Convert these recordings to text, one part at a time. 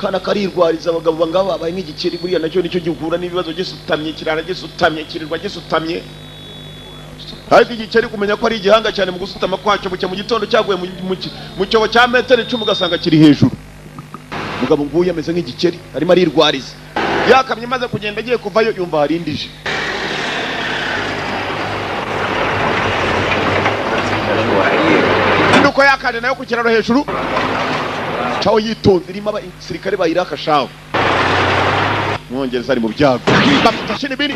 Kana karirwariza. Abagabo bangaba babaye nk'igikeri, buriya nacyo nicyo gihura n'ibibazo, gisutamye, kirara gisutamye, kirirwa gisutamye. Ariko igikeri kumenya ko ari igihanga cyane mu gusutama kwacyo, bucya mu gitondo cyaguye mu cyobo cya metero 10, ugasanga kiri hejuru. Mugabo nguyu ameze nk'igikeri, arimo arirwariza. Yakamye imaze kugenda, agiye kuvayo, yumva hari indi ije. Nuko yakanje nayo ku kiraro hejuru, caho yitonze, irimo abasirikare ba Iraka. Shaho Umwongereza ari mu byago, bafite shinibiri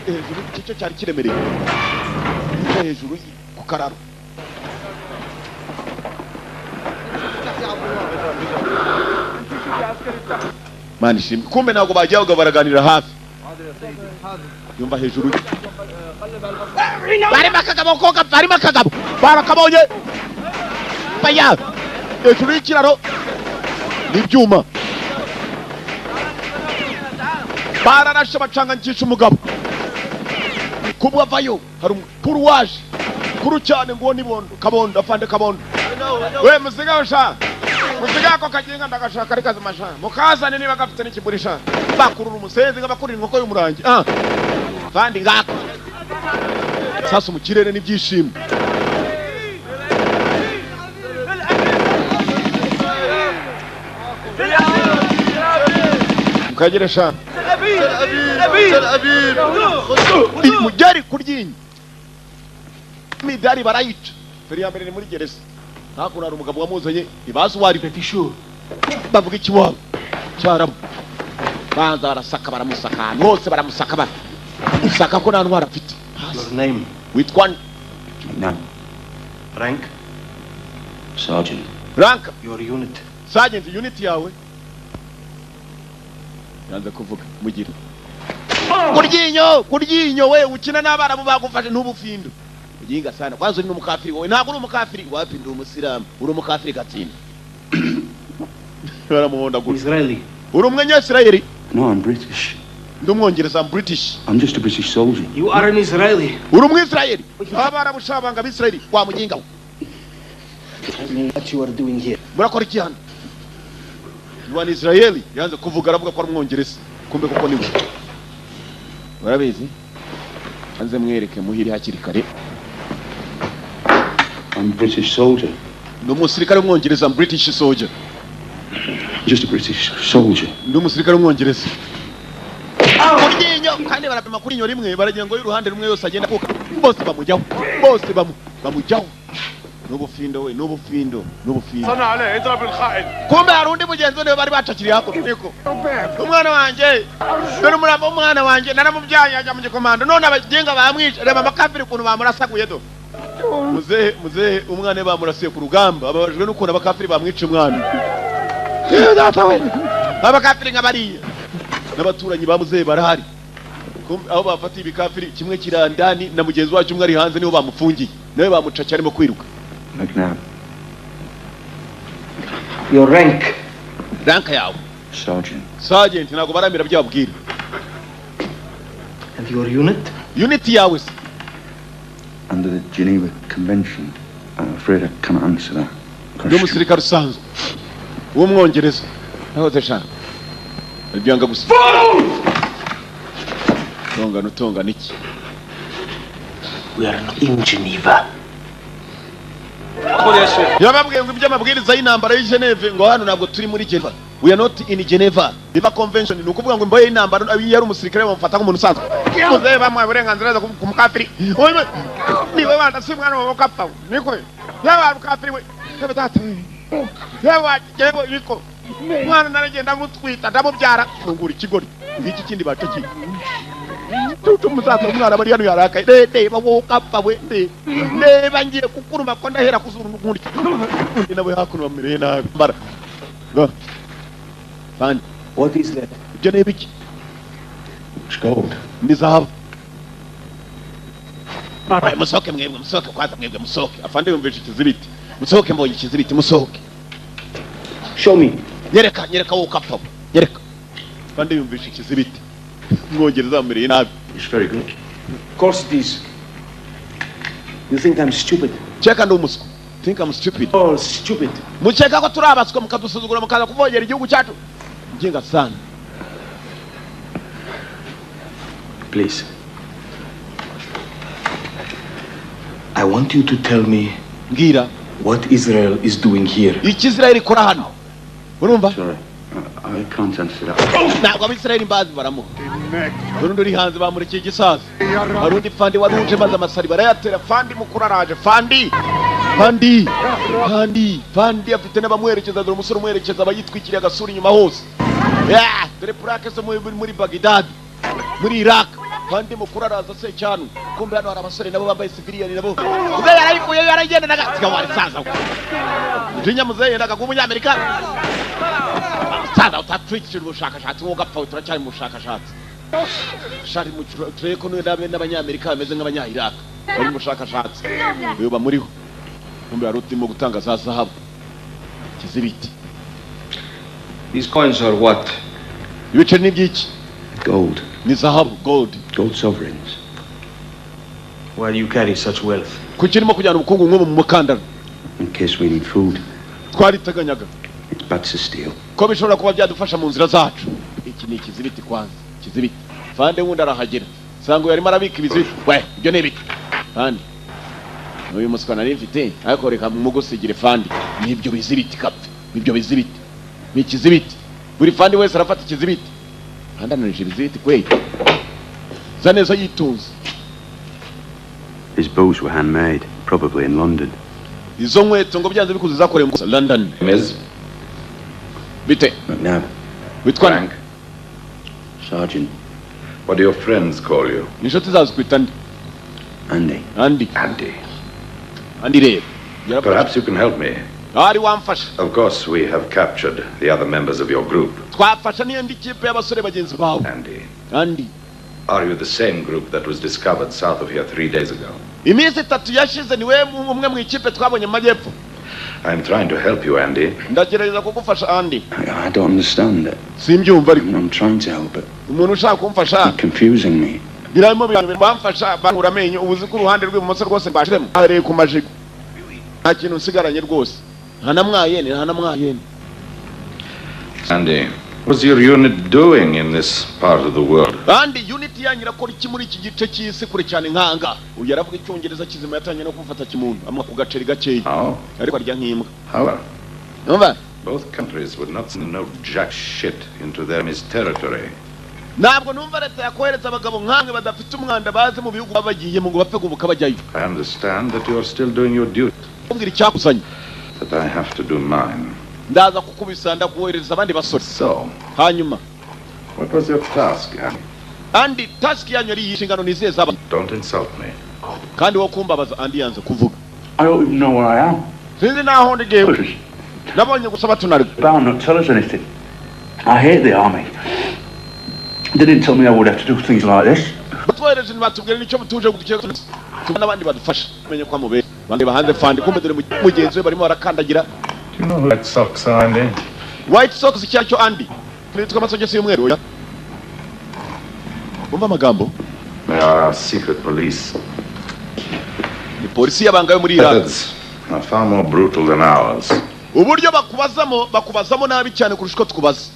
hejuru. Iki cyo cyari kiremereye cyo hejuru ku kararo. Mana ishimwe, kumbe ntabwo bajyaga baraganira hafi. Yumva hejuru barimo akagabo koga, barimo akagabo barakabonye baya hejuru y'ikiraro n'ibyuma bararashe, bacanganyicisha umugabo. Kubwo avayo, hari umukuru waje kuru cyane ngo ni Bondo Kabondo, afande Kabondo we. Musigaho sha, musigaho ako kaginga, ndagashaka ari kazima sha, mukazane niba gafite n'ikiburi sha. Bakurura umusenzi nk'abakurira inkoko y'umurangi. Ah fandi, ngako sasa mu kirere n'ibyishimo. Mukagere sha mugeri kuryinyo, imidari barayica. Feri ya mbere ni muri gereza. Hakuno hari umugabo wamuzanye, ntibazi uwo ari we, bavuga ikiwabo cyarabu. Banza barasaka, baramusaka ahantu hose, baramusaka, barasaka ko nta ntwaro afite. Your name? Witwa? No. Rank? Sergeant. Rank? Your unit? Sergeant, unit yawe? Yanze kuvuga. Mugira kuryinyo, kuryinyo we ukina n'abarabu bagufashe ntubufindo. Ujinga sana kwanza, uri n'umukafiri wowe. Ntabwo uri umukafiri wapi, ndi umusilamu. Uri umukafiri gatsinda, baramuhondagura. Israeli. Uri umwenyesirayeli? No, I'm British. Ndi Umwongereza, I'm British. I'm just a British soldier. You are an Israeli. Uri Umwisirayeli? Abarabu shabanga Abisirayeli wa muginga we. Tell me what you are doing here. Murakora iki hano? You are an Israeli. Yanze kuvuga, aravuga ko ari Umwongereza, kumbe koko niwe. Urabizi, hanze mwereke muhiri hakiri kare. I'm a British soldier. Ndi umusirikare w'Umwongereza, I'm British soldier. Just a British soldier. Ndi umusirikare w'Umwongereza. Kuryinyo kandi barapima kuri inyo rimwe, baragira ngo y'uruhande rumwe yose agenda akuka. Bose bamujyaho, bose bamujyaho. N'ubufindo we, n'ubufindo, n'ubufindo. صنع عليه اضرب الخائن. Kumbe hari undi mugenzi we bari bacakiriye hakuno. Niko umwana wanjye, dore umurambo w'umwana wanjye, naramubyaye ajya mu gikomando, none abagenga bamwica. Reba amakafiri ukuntu bamurasaguye. Do muzehe, muzehe, umwana we bamurasiye ku rugamba, ababajwe n'ukuntu abakafiri bamwica umwana. Yewe data we, abakafiri nka bariya. N'abaturanyi ba muzehe barahari. Kumbe aho bafatiye ibikafiri, kimwe kirandani na mugenzi wacu, umwe ari hanze, niho bamufungiye, nawe bamucaca arimo kwiruka. McNabb. Your rank? Rank yawe? Sergeant. Sergeant. Ntabwo baramira byabwira. And your unit? Unit yawe se? Under the Geneva Convention, I'm afraid I cannot answer that Ndi question. umusirikare usanzwe w'Umwongereza. Nahoze sha ibyanga gusa tongana, utongana iki? We are not in Geneva. Yababwiye ngo iby'amabwiriza y'intambara y'i Geneve, ngo hano ntabwo turi muri Geneva, we are not in Geneva. Geneva Convention ni ukuvuga ngo imbohe y'intambara iyo ari umusirikare bamufata nk'umuntu usanzwe. Muzehe bamuhaye uburenganzira ku mukafiri. Oye, niwe wanda si umwana wawe ukapfa, niko yaba mukafiri we. Yewe data we, yewe yewe, niko mwana naragenda mutwita, ndamubyara, fungura ikigori ngiki kindi bacakiye. Tutu umusaza, umwana bari hano yarakaye. Reba wowe ukapfa we, ndeba ngiye kukuruma ko ndahera kuzuru n'ukundi. Undi nawe hakuno bamereye nabi mbara ngo fandi. What is that? Ibyo ni ibiki? It's gold. Ni zahabu. Aya, musohoke mwebwe, musohoke kwanza mwebwe, musohoke. Afande yumvishe ikizibiti. Musohoke, mbonye ikizibiti, musohoke. Show me. Nyereka, nyereka wowe ukapfa we, nyereka. Afande yumvishe ikizibiti, Umwongereza bamereye nabi. It's very good. Of course it is. You think I'm stupid? Cyeka ndi umuswa? Think I'm stupid? Oh, stupid. Mukeka ko turi abaswa, mukadusuzugura, mukaza kuvogera igihugu cyacu? Mjinga sana. Please. I want you to tell me Mbwira what Israel is doing here. Icyo Israel ikora hano, urumva? Sorry, I can't answer that. Ntabwo Abisirayeli mbazi. Baramuha urundi uri hanze, bamurekeye igisaza. Hari undi fandi wari uje, maze amasari barayatera. Fandi mukuru araje, fandi, fandi, fandi, fandi afite n'abamuherekeza. Dore umusore umuherekeza aba yitwikiriye agasura inyuma hose. Yeah, dore purake zo muri Bagdad, muri Iraq. Fandi mukuru araza se cyane. Kumbe hano hari abasore nabo bambaye civilian, nabo muzehe yarayikuye, yarayigendanaga. Siga wari saza we. Jinya muzehe yendaga kuba umunyamerika. Saza utatwikira ubushakashatsi, wowe ugapfa. Turacyari mu bushakashatsi shari mu turebe ko n'abanyamerika bameze nk'abanya-Iraq bari mu bushakashatsi. Uyu bamuriho, kumbe hari urimo gutanga za zahabu, kizibiti. These coins are what? Ibiceri ni iby'iki? Gold. Ni zahabu, gold. Gold sovereigns. Why do you carry such wealth? Kuki urimo kujyana ubukungu nk'ubu mu mukandara? In case we need food. Twariteganyaga It's bad to steal. ko bishobora kuba byadufasha mu nzira zacu. Iki ni ikizibiti kwanza, ikizibiti. Fande wundi arahagera, sanga uyu arimo arabika ibizibiti. We, ibyo ni ibiki, fande? Uyu muswa nari mfite, ariko reka mugusigire, fandi. Nibyo bizibiti kapfe, nibyo bizibiti, ni ikizibiti. Buri fandi wese arafata ikizibiti. Fandi ananije ibizibiti kweli, za neza yitunze. His boots were handmade, probably in London. Izo nkweto ngo byanze bikunze zakorewe mu London. Ms. Bite? McNabb, Witwa? Frank. Sergeant. What do your friends call you? Inshuti zawe zikwita nde? Andy. Andy. Andy. Andy rero. Perhaps you can help me. Ari wamfasha. Of course, we have captured the other members of your group. Twafasha n'indi kipe y'abasore bagenzi bawe. Andy, Andy, are you the same group that was discovered south of here 3 days ago? Iminsi 3 yashize niwe umwe mu ikipe twabonye mu majyepfo? I'm trying to help you, Andy. Ndagerageza kugufasha, Andy. I don't understand it. Simbyumva ariko. I'm trying to help, but Umuntu ushaka kumfasha you're confusing me. Birimo bamfasha bankura amenyo. Ubu uzi ko uruhande rw'ibumoso rwose mbashiremo ahereye ku majigo, nta kintu nsigaranye rwose, nta na mwayene, nta na mwayene. Andy, what's your unit doing in this part of the world? Kandi unit yanyu irakora iki muri iki gice cy'isi kure cyane nkanga? Uyu yaravuga Icyongereza kizima, yatangiye no kumufata kimuntu, amuha ku gaceri gakeya. How? Ariko arya nk'imbwa. However, Numva. both countries would not send no jack shit into their enemy's territory. Ntabwo numva leta yakohereza abagabo nkamwe badafite umwanda bazi mu bihugu baba bagiyemo ngo bapfe gubuka bajyayo. I understand that you are still doing your duty, Kumbwira icyakuzanye. that I have to do mine. Ndaza kukubisa, ndakohereza abandi basore. So, Hanyuma, what was your task, Andy? Andi, task yanyu ari iyi inshingano ni izihe zaba? Don't insult me. Kandi wo kumbabaza. Andi yanze kuvuga. I don't even know where I am. Sinzi naho ndi ngewe, nabonye gusa batunarwa. Bound not tell us anything. I hate the army. They didn't tell me I would have to do things like this. Batwohereje ntibatubwire n'icyo tuje gukeka, tubona abandi badufasha menye ko amubera bandi bahanze. Fandi kumbe dore mugenzi we barimo barakandagira. Do you know who White Socks are, Andy? White Socks icyacyo, Andi, nitwa amasogisi y'umweru. Oya, umva amagambo. They are our secret police. Ni polisi y'abanga yo muri Iraq. Methods are far more brutal than ours. Uburyo bakubazamo, bakubazamo nabi cyane kurusha uko tukubaza.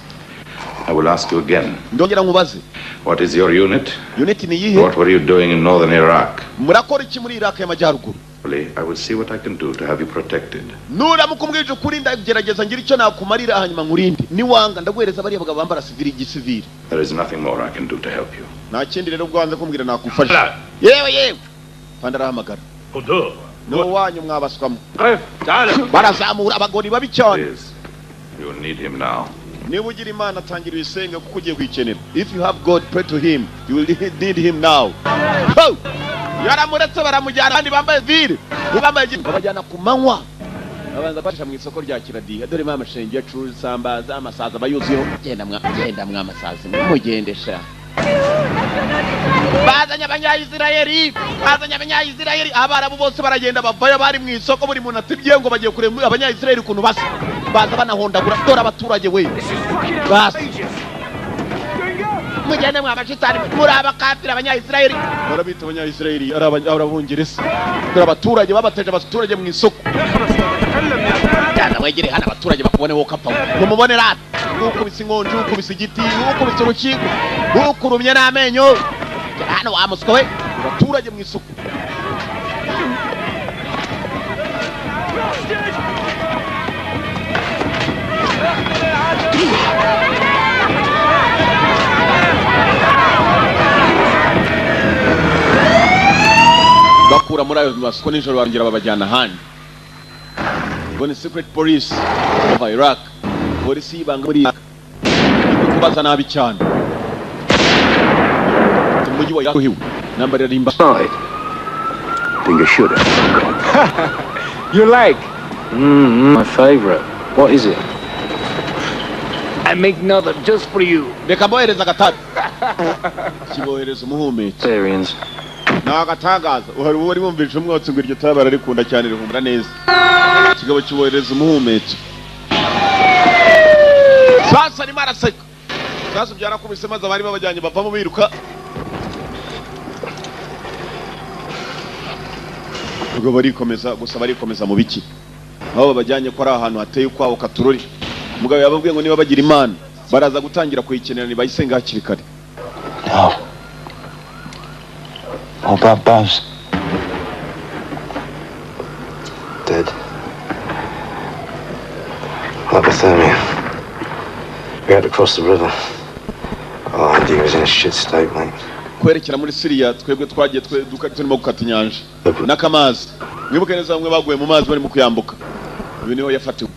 I will ask you again. Ndongera nkubaze. What is your unit? Unit ni iyihe? What were you doing in northern Iraq? Murakora iki muri Iraq y'amajyaruguru? I will see what I can do to have you protected. Nuramuka umbwije ukuri, ndagerageza ngira icyo nakumarira, hanyuma nkurinde. Niwanga, ndaguhereza bariya bagabo bambara sivili, igisivili. There is nothing more I can do to help you. Nta kindi rero ubwo wanze kumbwira nakufasha. Yewe yewe, fandi arahamagara ni wanyu mwabaswamo, barazamura abagori babi cyane. Please. You need him now. Niba ugira Imana, tangira uyisenge kuko ugiye kuyikenera. If you have God, pray to him, you will need him now. Ho! Yaramuretse baramujyana. Abandi bambaye vire, bambaye babajyana ku manywa, babanza kubasha mu isoko rya Kiradiha. Dore mama shenge yacuruza isambaza, amasazi aba yuzuyeho. Genda mwa, genda mwa masazi, mugende sha. Bazanye Abanyayisirayeli, bazanye Abanyayisirayeli. Abarabu bose baragenda bavayo, bari mu isoko, buri muntu atibye ngo bagiye kureba Abanyayisirayeli ukuntu basa. Baza banahondagura. Dore abaturage we basi. Mugende mwa bashitani, muri abakafiri, Abanyayisirayeli. Barabita Abanyayisirayeli, ari Abongereza. Dore abaturage babateje, abaturage mu isoko. Cyane wegere hano abaturage bakubone, wowe ukapfa mumubone rata. Ukubise inkonji, ukubise igiti, ukubise urukiko, ukurumye n'amenyo. Gera hano wa muswa we. Abaturage mu isoko. Bakura muri ayo masoko nijoro, barongera babajyana ahandi. Ngo ni secret police of Iraq, polisi y'ibanga muri Iraq, iri kubaza nabi cyane. Umujyi wa Iraq uhiwe nambara irarimba. Side. Think I should have. You like? My favorite. What is it? I make another just for you. Reka mbohereza agatabi kibohereza umuhumetso. Syrians. Ni agatangaza, uhari uwo wari wumvise umwotsi ngo iryo tabi bararikunda cyane, rihumura neza. Ikigabo kibohereza umuhumetso. Sasa arimo araseka. Sasa byarakubise, maze abari babajyanye bavamo biruka. Ubwo barikomeza gusa, barikomeza mu biki aho babajyanye, ko ari ahantu hateye ukwabo katurori. Umugabo yababwiye ngo niba bagira Imana baraza gutangira kuyikenera, ntibayisenga hakiri kare. No. What about Baz? Dead. Hypothermia. We had to cross the river. Oh, Andy was in a shit state, mate. Kwerekera muri Siriya, twebwe twagiye turimo gukata inyanja n'akamazi. Mwibuke neza, bamwe baguye mu mazi barimo kuyambuka. Uyu niho yafatiwe.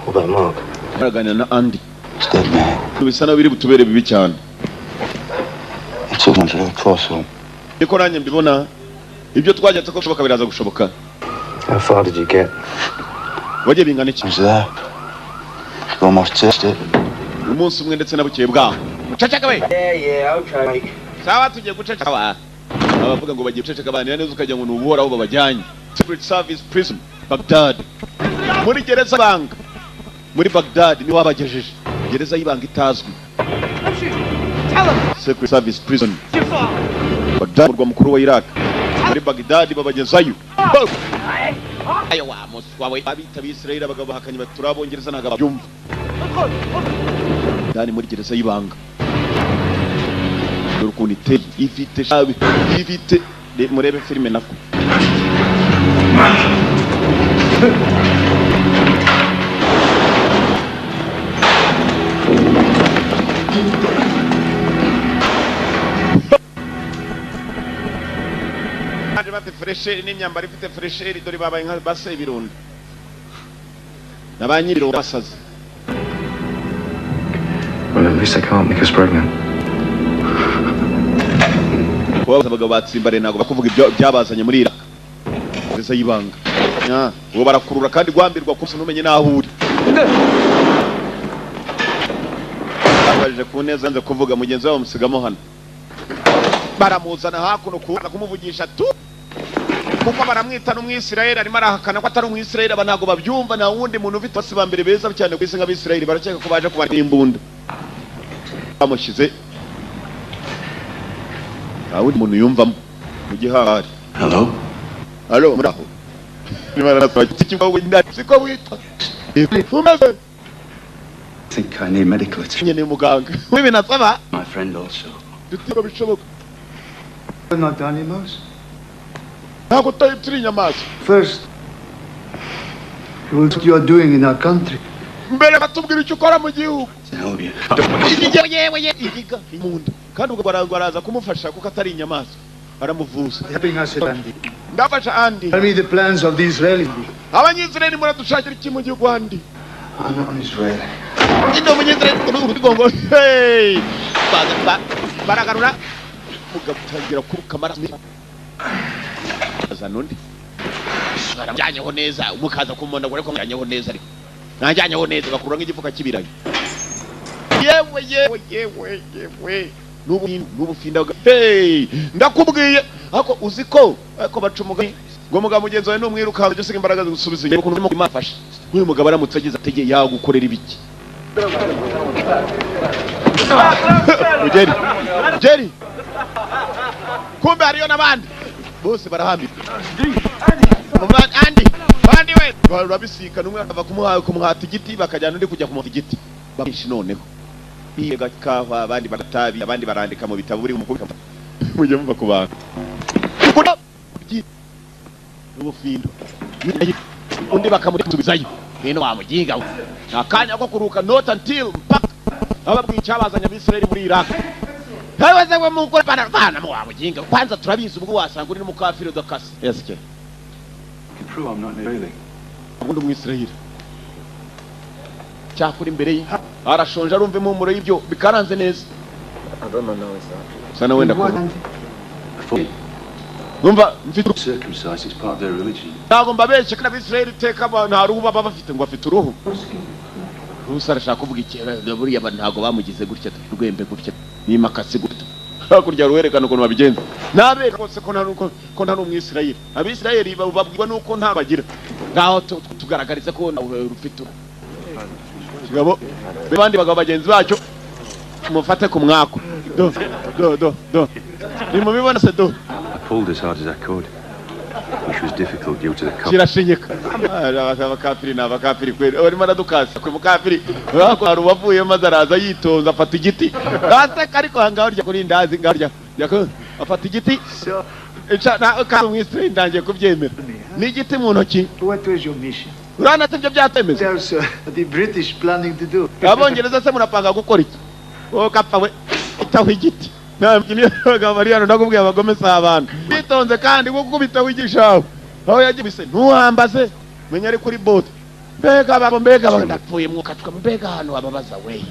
What about Mark? Baraganira na Andy. He's dead, man. Bisa naho biri butubere bibi cyane. He took him to the cross home. Niko nanjye mbibona, ibyo twajyatse ko bishoboka biraza gushoboka. How far did you get? Wagiye bingana iki? I was there. Almost tasted it. Umunsi umwe ndetse na bukeye bwaho. Muceceke we. Yeah, okay, mate. Sawa, tugiye guceceka. Abavuga ngo bagiye guceceka banira neza, ukagira ngo ni ubuhoraho babajyanye. Secret Service Prison, Baghdad, muri gereza y'ibanga muri Baghdad niho babagejeje, gereza y'ibanga itazwi. Secret Service Prison, Baghdad, umurwa mukuru wa Iraq, muri Baghdad babagezayo. Ayo wa muswa we! Abita Abisirayeli, abagabo bahakanye bati turi Abongereza, ntabwo babyumva. Dani muri gereza y'ibanga, dore ukuntu iteye, ifite shabi, ifite murebe filime nako. Baje bafite fraîcheur n'imyambaro ifite fraîcheur. Dore babaye nka base ibirunda na ba nyir'ibirunda basaze. Well, at least I can't make us pregnant. Kuba abagabo batsimbaraye, ntabwo bakuvuga ibyo byabazanye muri Iraq, gereza y'ibanga. Uwo barakurura kandi gwambirwa kusa ntumenye n'aho uri. Babajije ku neza, nze kuvuga mugenzi wabo musigamo hano, baramuzana hakuno kuza kumuvugisha tu, kuko baramwita n'Umwisirayeli, arimo arahakana ko atari Umwisirayeli. Aba ntabwo babyumva. Nta wundi muntu ufite basi ba mbere beza cyane ku isi nk'Abisirayeli. Barakeka ko baje kubara imbunda bamushyize, nta wundi muntu yumvamo mu gihahari. Hello? Alo, muraho? Siko witwa umeze? I think I need medical attention. Nyine muganga w'ibintu asaba. My friend also. Dutiro bishoboka. We're not animals. Ntabwo turi inyamaswa. First, what you are doing in our country. Mbere batubwira icyo ukora mu gihugu. To help you. Yewe ye, igiga mu nda, kandi ubwo baraza kumufasha kuko atari inyamaswa, aramuvuza. Helping us, Andy. Ndafasha Andy. Tell me the plans of the Israelis. Abanyisirayeli muradushakira iki mu gihugu, Andy? I'm not an Israeli. Ndi Umunyisirayeli. Gongo, hey! Baragarura mugabo utangira kuruka amaraso, azana undi baramujyanyeho neza, mukaza kumubona ariko mujyanyeho neza, ariko najyanyeho neza, bakurura nk'igifuka cy'ibirayi. Yewe yewe yewe yewe, n'ubufinda hey! Ndakubwiye ariko uzi ko ariko baca umugani ngo mugabo mugenzi wawe numwirukanka ujye usiga imbaraga zigusubiza inyuma. Ukuntu urimo kumafasha, nk'uyu mugabo aramutse agize atege yagukorera ibiki? Mugeri Jerry, kumbe hariyo n'abandi bose barahambira. Andi bandi we barabisikana, umwe akava kumuhata igiti, bakajyana undi kujya kumuhata igiti benshi. Noneho biga kawa, abandi bagatabi, abandi barandika mu bitabo. Buri mukuru mujye muva ku bantu n'ubufindo, undi bakamusubizayo. Ngwino wa muginga we, nta kanya ko kuruka, not until mpaka ababwiye icyabazanye Abisirayeli muri Iraq. Habaze ngo mukora bana bana mu wa muginga, kwanza turabizi, ubwo wasanga uri n'umukafiri udakase. Yes ke. Can prove I'm not an Israeli. Ubundi Umwisirayeli cyakora imbere ye arashonje, arumva impumuro y'ibyo bikaranze neza sana wenda What, kuba Andy? Numva mfite Circumcised is part of their religion. Ntabwo mbabeshye ko Abisirayeli iteka nta ruhu baba bafite, ngo bafite uruhu rusa. Arashaka kuvuga iki? Buriya ntabwo bamugize gutya rwembe gutya n'imakasi gutya hakurya ruwerekana ukuntu babigenza nabera rwose ko nta n'Umwisirayeli. Abisirayeli babwirwa nuko nta bagira. Ngaho tugaragarize ko nawe rufite uruhu. Kigabo abandi bagabo bagenzi bacyo mufate ku mwako, do do do do, nimubibona se do. I pulled as hard as I could, which was difficult due to the cold. Kirashinyika. Abakafiri ni abakafiri kweri, barimo aradukasa ku mukafiri. Hari uwavuye maze araza yitonze, afata igiti aseka, ariko aha ngaho rya kuri ndazi ngaho rya afata igiti. So, Ica na kandi Umwisirayeli ndangiye kubyemera n'igiti mu ntoki. What was your mission? Urabona se ibyo byatemeze? There's the British planning to do. Abongereza se murapanga gukora iki? Wowe kapfa we, itaho igiti. Ntabwo niyo abagabo bari hano, ndakubwiye, abagome si abantu bitonze kandi gukubitaho igishaho aho yagiye ntuhambaze, menya ari kuri bote. Mbega abagabo, mbega abagabo, ndapfuye mwukacwa, mbega ahantu hababaza we,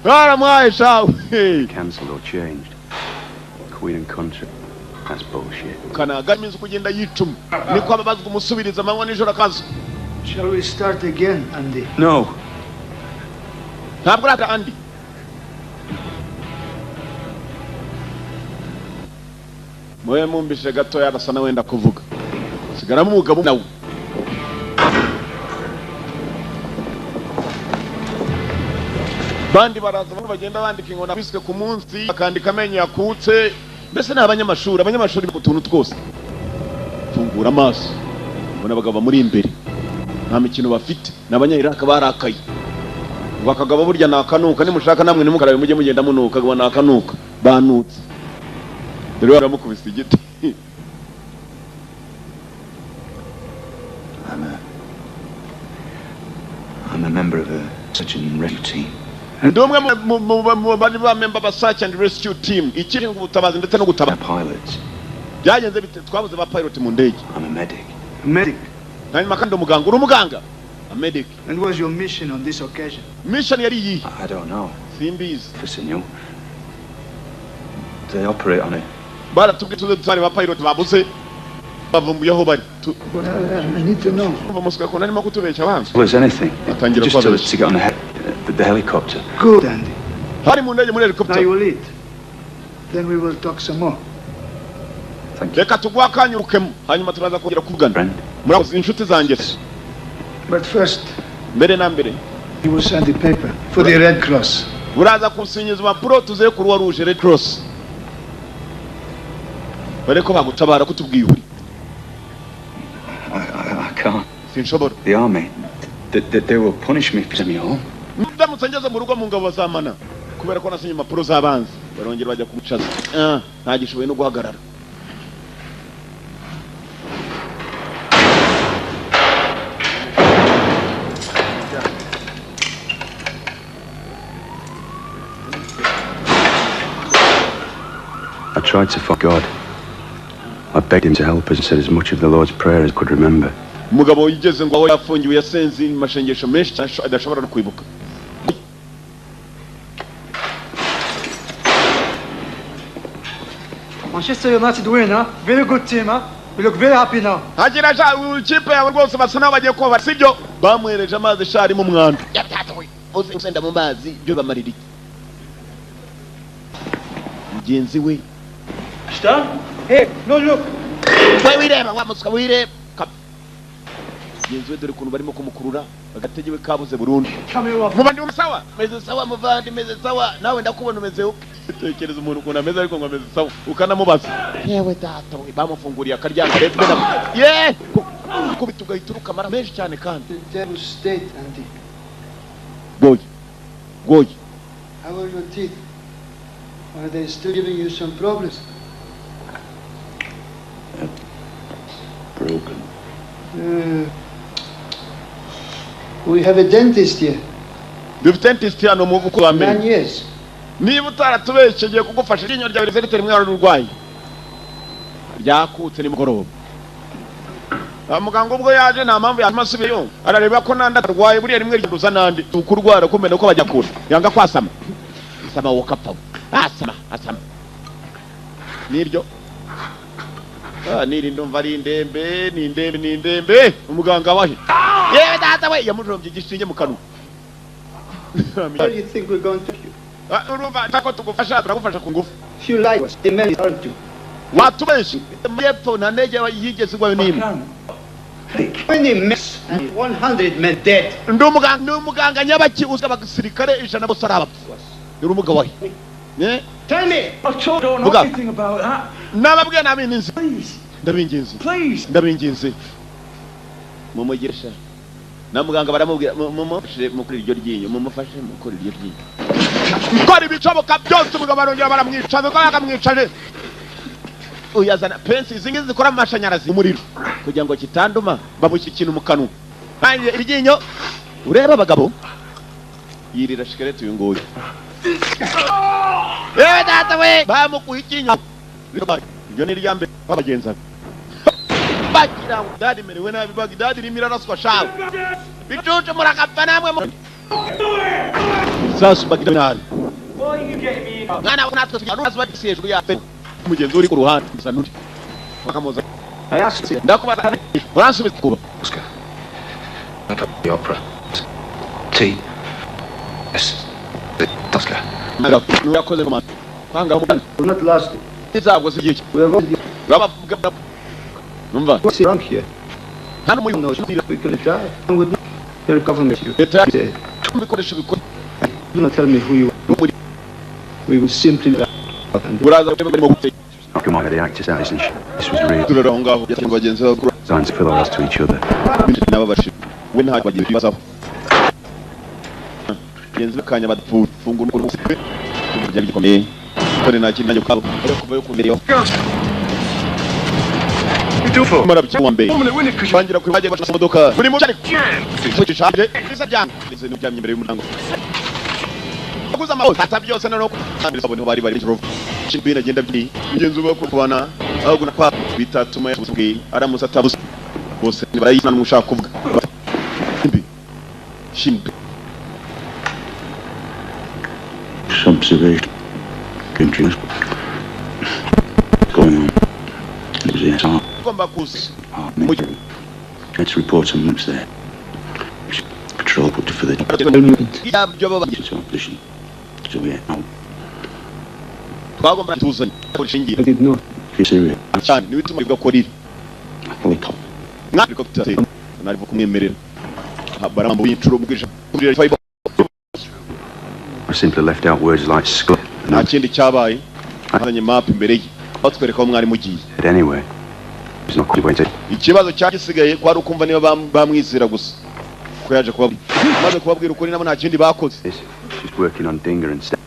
baramuhaye shawe. Cancelled or changed. Queen and country. That's bullshit. Kanaga iminsi uko ugenda yicuma niko ababazwa, umusubiriza amanywa nijoro akaza. Shall we start again, Andy? No. Ntabwo urata Andi. Mube mumbishe gatoya, arasa na wenda kuvuga, sigaramo umugabo nawe. Bandi baraza, bamwe bagenda bandika inkona wiswe ku munsi, bakandika amenyo yakutse, mbese ni abanyamashuri, abanyamashuri ku tuntu twose. Fungura amaso, ubona abagabo bamuri imbere nta mikino bafite, ni Abanyayiraka barakaye. Ngo akagabo burya nakanuka, nimushaka namwe ntimukarabe, mujye mugenda munuka, ngo nakanuka banutse. Dore baramukubise igiti. I'm a member of a search and rescue team. Ndi umwe mu bari ba member ba search and rescue team, ikiri ubutabazi ndetse no gutabara. Pilots. Byagenze bite? Twabuze ba pilot mu ndege. I'm a medic. Medic. Hanyuma kandi umuganga, uri umuganga, a medic. And what was your mission on this occasion? Mission yari iyihe? I don't know. Simbizi. Officer knew. They operate on it. Baratubwiye tuze dutware ba pilot babuze, bavumbuye aho bari. Well, I need to know. Umva muswa ko narimo kutubeshya abanza. Well, it's anything. Atangira Just kubabeshya. to get on the helicopter. Good, Andy. Hari mu ndege, muri Now helicopter. you will eat. Then we will talk some more. Thank you. Reka tuguhe akanya urukemo, hanyuma turaza kongera kuvugana. Friend. Murakoze, inshuti zanjye se. But first, Mbere na mbere, you will sign the paper for the Red Cross. Uraza kusinyiza impapuro tuze Croix Rouge, Red Cross, bare ko bagutabara kutubwiye uri. I can't. Sinshobora. The army. They will punish me for sending me home. Ndamutse ngeze mu rugo mu ngabo bazamana kubera ko nasinye impapuro z'abanzi. Barongera bajya kumucaza. Ah, ntagishoboye no guhagarara. I tried to find God. I begged him to help us and said as much of the Lord's Prayer as I could remember. Umugabo yigeze ngo aho yafungiwe yasenze amashengesho menshi cyane adashobora no kwibuka. Manchester United win, huh? Very good team, huh? We look very happy now. Hagira sha ikipe yawe rwose basa naho bagiye kuba, sibyo? Bamuhereje amazi sha arimo umwanda. Uzi usenda mu mazi byo bamarira iki mugenzi we? Stan? Hey, no look. We wireba wa muswa, wireba. Mugenzi we, dore ukuntu barimo kumukurura, Agategewe kabuze burundu. Come here, Muvandi, sawa? Meze sawa, muvandi, meze sawa. Nawe ndakubona umeze uko. Tekereza umuntu ukuntu ameze, ariko ngo ameze sawa, ukanamubaza. Yewe data we, bamufunguriye akaryango rero tugenda ye kubita ugahita uruka amara menshi cyane kandi. The terrible state, Andy. Goye goye. How are your teeth? Are they still giving you some problems? Broken. We have a dentist here. Dufite dentist hano mu uko bamenye. 9 years. Niba utaratubeshye, ngiye kugufasha. Iryinyo ryawe rizerite rimwe wari urwaye ryakutse nimugoroba. Muganga ubwo yaje, nta mpamvu yatuma asubiyeyo, arareba ko nandi atarwaye. Buriya rimwe ryanduza nandi ukurwara kumena uko bajya kure, yanga kwasama asama, wowe ukapfa. Asama asama niryo. Niri ndumva ari indembe, ni indembe, ni indembe. Umuganga wahe? Yewe data we, yamujombye igishinge mu kanwa. Where do you think we're going to you? Urumva ko tugufasha, turagufasha ku ngufu. If you like us, the men aren't you? Watubeshye yepfo, nta ndege yigeze igwayo n'imwe. 20 men and 100 men dead. Ndi umuganga, ndi umuganga nyabaki uzi abasirikare 100 bose ari abapfu. Uri umugabo wahe? Ne? Tell me! I don't know Vuga. anything about that. Nababwiye nabintinze. Please, Ndabinginze. please. Ndabinginze, mumugisha na muganga baramubwira mumufashe mukuri iryo ryinyo, mumufashe mukuri iryo ryinyo. Kora ibishoboka byose. Umugabo arongera baramwicaza, uko bakamwicaje uyazana pensi izi ngizi zikora amashanyarazi, umuriro, kugira ngo kitanduma. Bamushyira ikintu mu kanwa. Hanyuma iryinyo ureba abagabo yirira shikarete. Uyu nguyu, yewe data we, bamukuye iryinyo. Iryo ni irya mbere babagenzaga bagira ngo dadi merewe nabi. Bagdadi irimo iraraswa shawe, bicucu murakapfa namwe sasu. Bagdadi nabi mwana we, natwe tugira n'ubazi hejuru ya mugenzi uri ku ruhande gusa n'undi bakamuza. I asked you. Ndakubaza, uransubiza kuba. Oscar. The opera. T. S. The Oscar. Yakoze kwanga. We're not lost. Ntabwo zigiye. We are going to Urabavuga numva. What's wrong here? Hano muri No, we could die. And with your government, you leta say, ibikoresho bikora. Do not tell me who you are. We will simply die. And Uraza barimo guteka. Come on, the actors out, isn't she? This was real. Turara aho ngaho bagenzi babo. Designed to fill our to each other. N'ababashe we nta bagiye bibazaho bagenzi bakanya badapfuye fungura ukuntu byari gikomeye kore nta kindi nanjye kwabo ariko kuva yo kumbereyo marabyo wa mbere bangira kuri bagiye bashaka imodoka buri mu cyari gishaje bisa byanga ndetse n'uryamye imbere y'umuryango aguza amahoro ata byose noneho sabone bari bari ijoro shimbina agenda byi mugenzi we kubana ahubwo kwa bitatuma yabusubwiye aramutse atabuze bose barayisana n'ushaka kuvuga shimbi shimbi. Observation. Country. Going on. It was the SR. Ugomba kuza. Let's report some maps there. Patrol put for the Yabyo baba it's our position. So we out. Twagomba tuzanye ishingiye I did not. Syria. cyane niwe ituma ivuga ko riri Helicopter. Mwa helicopter nari kumwemerera barambu y'inshuro bwije. I simply left out words like scut Nta kindi cyabaye, azanye map imbere ye batwereka aho mwari mugiye. and anyway. It's not quite waiting. Ikibazo cyari gisigaye kwari ukumva niba bamwizera gusa ko yaje kubabwira. Maze kubabwira ukuri, nabo nta kindi bakoze. This just working on Dinger and stuff.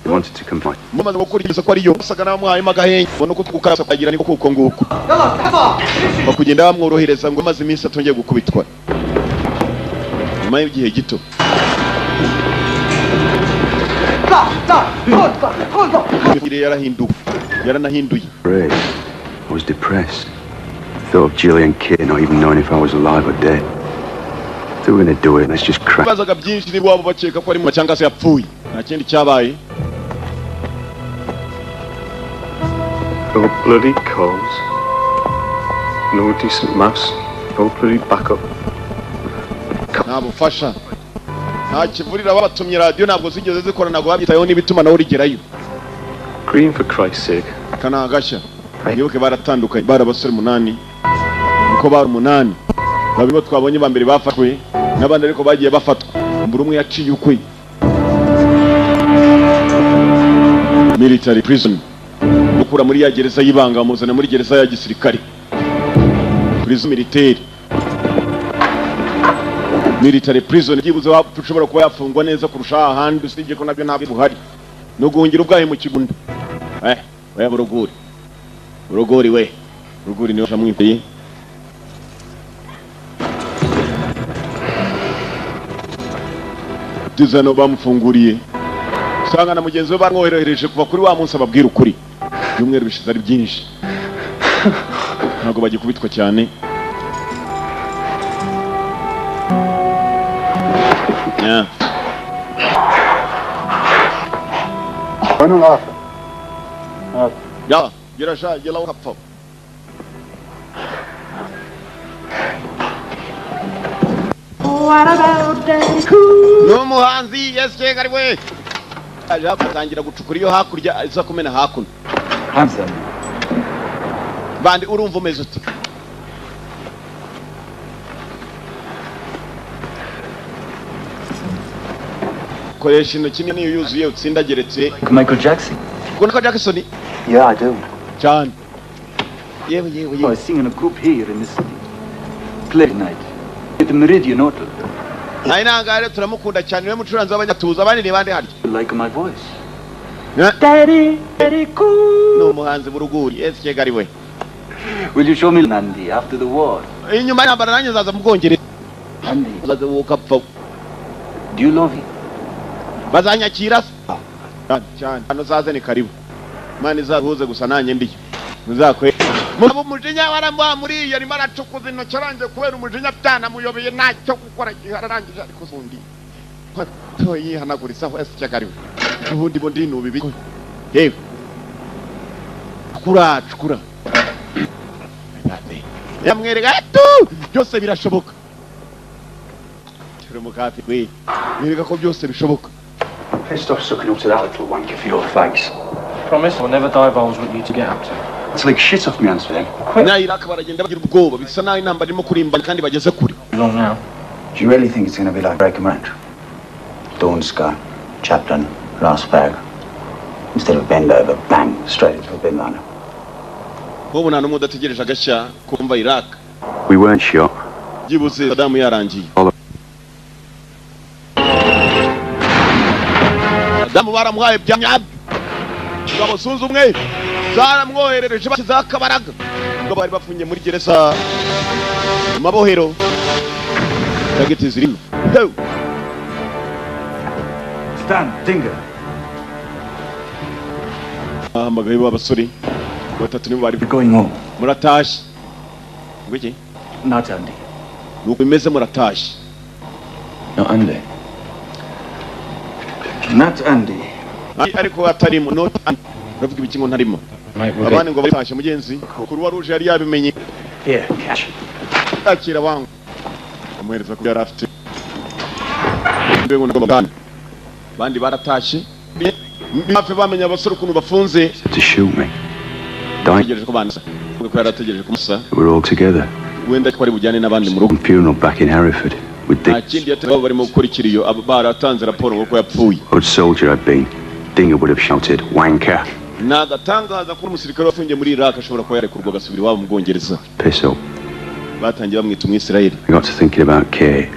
They wanted to confine. Mumaze gukurikiza ko ariyo basaga n'abamuhayemo agahenge, ubona uko gukarasa kagira niko kuko nguko bakugenda bamworohereza ngo maze iminsi atongeye gukubitwa. Nyuma y'igihe gito yarahinduwe, yaranahinduye. Afraid. I was depressed. Thought of Gillian Kate not even knowing if I was alive or dead. If they were gonna do it, let's just crack. Bibazaga byinshi niba waba bakeka ko ari mu cyangwa se yapfuye. Nta kindi cyabaye. No bloody calls. No decent maps. No bloody backup. Nta bufasha, nta kivurira. Babatumye radiyo ntabwo zigeze zikora, ntabwo babyitayeho n'ibitumanaho rigerayo. Green, for Christ's sake. Aka ni agashya. Mwibuke baratandukanye, bari abasore umunani, uko bari umunani, babiri bo twabonye ba mbere bafashwe. N'abandi ariko bagiye bafatwa, buri umwe yaciye ukwe. Military prison, gukura muri ya gereza y'ibanga bamuzana muri gereza ya gisirikare, prison militaire, military prison. Byibuze ushobora kuba yafungwa neza kurusha ahandi, usibye ko nabyo ntabwo buhari no guhungira ubwahe mu kigunda. Oya, buruguri, buruguri we, buruguri niwe shamwiteye. Dizano bamufunguriye, usanga na mugenzi we bamwoherereje kuva kuri wa munsi ababwira ukuri. Ibyumweru bishize ari byinshi, ntabwo bagikubitwa cyane. Yeah. Ya, gira sha, gira ukapfa. What about Daddy Cool? Ni umuhanzi yes ari we. Aje atangira gucukura iyo hakurya aza kumena hakuno. Handsome. Bandi urumva umeze ute? Koresha intoki niyo yuzuye utsindageretse. Michael Jackson. Ukunda Jackson? Yeah, I do. Cyane. Yewe yewe I yewe. was singing a group here in the city. Play night. At the Meridian Hotel. Nayi nangare turamukunda cyane, niwe mucuranzi w'abanyatuza. Abandi ni bande harya? You like my voice? Daddy, Daddy Cool. Ni umuhanzi buruguri yes ari we. Will you show me Nandi after the war? Inyuma y'intambara nanjye nzaza mu Bwongereza. Andy, Uzaza ukapfa. do you love him? Bazanyakira se? Cyane cyane. Hano zaze ni karibu. Imana izahuze gusa nanjye ndiyo. Muzakwe. Mugabo umujinya waramwamuriye, arimo aracukuza intoki arangije kubera umujinya byanamuyobeye, ntacyo gukora arangije ariko ubundi yihanagurizaho ese cyagariwe ubundi bo ndinuba ibi. Yewe cukura cukura, yamwereka atu byose birashoboka. Turi mukafi we, mwereka ko byose bishoboka. Pissed off sucking up to that little wanker for your face. Promise I'll never divulge what you two get up to. It's like shit off me hands for them. Na Iraq baragenda bagira ubwoba, bisa naho intambara irimo kurimbana kandi bageze kure. Long now. Do you really think it's going to be like Breaker Ranch? Dawn Sky, Chaplin, last fag. Instead of bend over, bang, straight into a bin liner. Nk'ubu nta n'umwe udategereje agashya kumva Iraq. We weren't shot. Byibuze Saddam yarangiye. Saddam baramuhaye bya nyabyo. Ingabo zunze ubumwe zaramwoherereje bashyizeho akabaraga. Ubwo bari bafungiye muri gereza mu mabohero, tageti zirimo. Hey! Stan, Dinger. Bahamagaye ba basore batatu nibo bari We're going home. Muratashye ngwiki? Not Andy. Nuko bimeze, muratashye. Not Andy. Not Andy. Ariko atarimo, not uravuga ibiki ngo ntarimo? Abandi ngo batashye, mugenzi Croix Rouge yari yabimenye. Here, cash. Akira wangu, amuhereza ko yari afite. Mbe ngo ndagomba, bandi baratashye hafi bamenya abasore ukuntu bafunze. To shoot me. Dying. Ategereje ko banza ko yari ategereje kumusa. We're all together. Wenda ko ari bujyane n'abandi mu rugo. Funeral back in Hereford with Nta Dick. kindi yateye, barimo gukora ikiriyo, baratanze raporo ngo ko yapfuye. Good soldier I'd been. Dinger would have shouted, "Wanker." Ni agatangaza ko umusirikare wafungiye muri Iraq ashobora kuba yarekurwa agasubira iwabo mu Bwongereza. Piss up. Batangiye bamwita Umwisirayeli. I got to thinking about Kate.